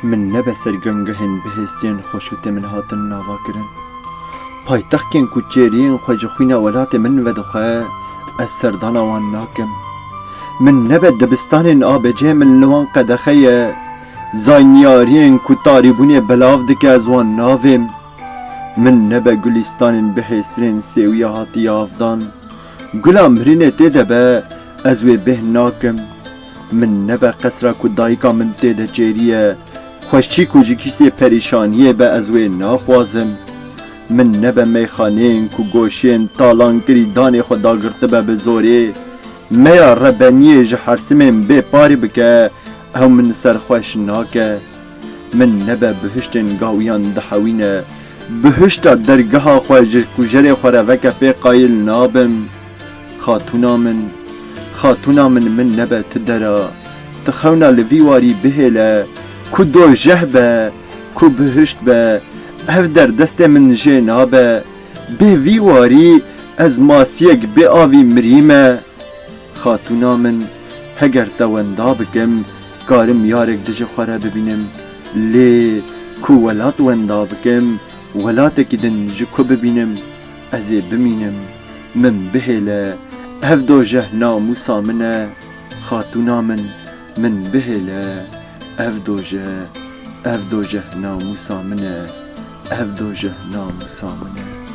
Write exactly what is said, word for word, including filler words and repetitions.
Min nebe ser gengehên bihêstiyên xweşûtê min hatin nava kirin. Paytextên ku çêriyên xwe ji xwîna welatê min vedixwe, ez serdana wan nakim. Min nebe dibistanên A B C'ê min li wan qedexe ye, zanyariyên ku tarîbûnê belav dike ez wan navêm. Min nebe gulîstanên bihêstirên sêwiya hatiye avdan. Gula mirînê tê de be, ez wê bêhn nakim. Min nebe qesra ku dayika min tê de çêriye, xweşik û ji kîsê perîşaniyê be, ez wê naxwazim. Min nebe meyxaneyên ku goşiyên talankirî danê xwe dagirtibe bi zorê, meya rebeniyê ji hersimên bê parî bike, ew min serxweş nake. Min nebe bihiştên gawiyan dihewîne, bihişta dergeha xwe ji kujerê xwe re veke pê qayîl nabim. Xatûna min, xatûna min, min nebe tu dera, tu xewna li vî warî bihêle, ku dojeh be, ku bihişt be, ev der destê min jê nabe. Bê vî warî ez masiyek bê avî mirîme. Xatûna min, heger te wenda bikim, karim yarek di ji xwe re bibînim. Lê ku welat wenda bikim, welatekî din ji ku bibînim? Ez ê bimînim. Min bihêle, ev dojeh namûsa min e. Xatûna min, min bihêle, ev dojeh, ev dojeh namûsa min e. Ev dojeh namûsa min e.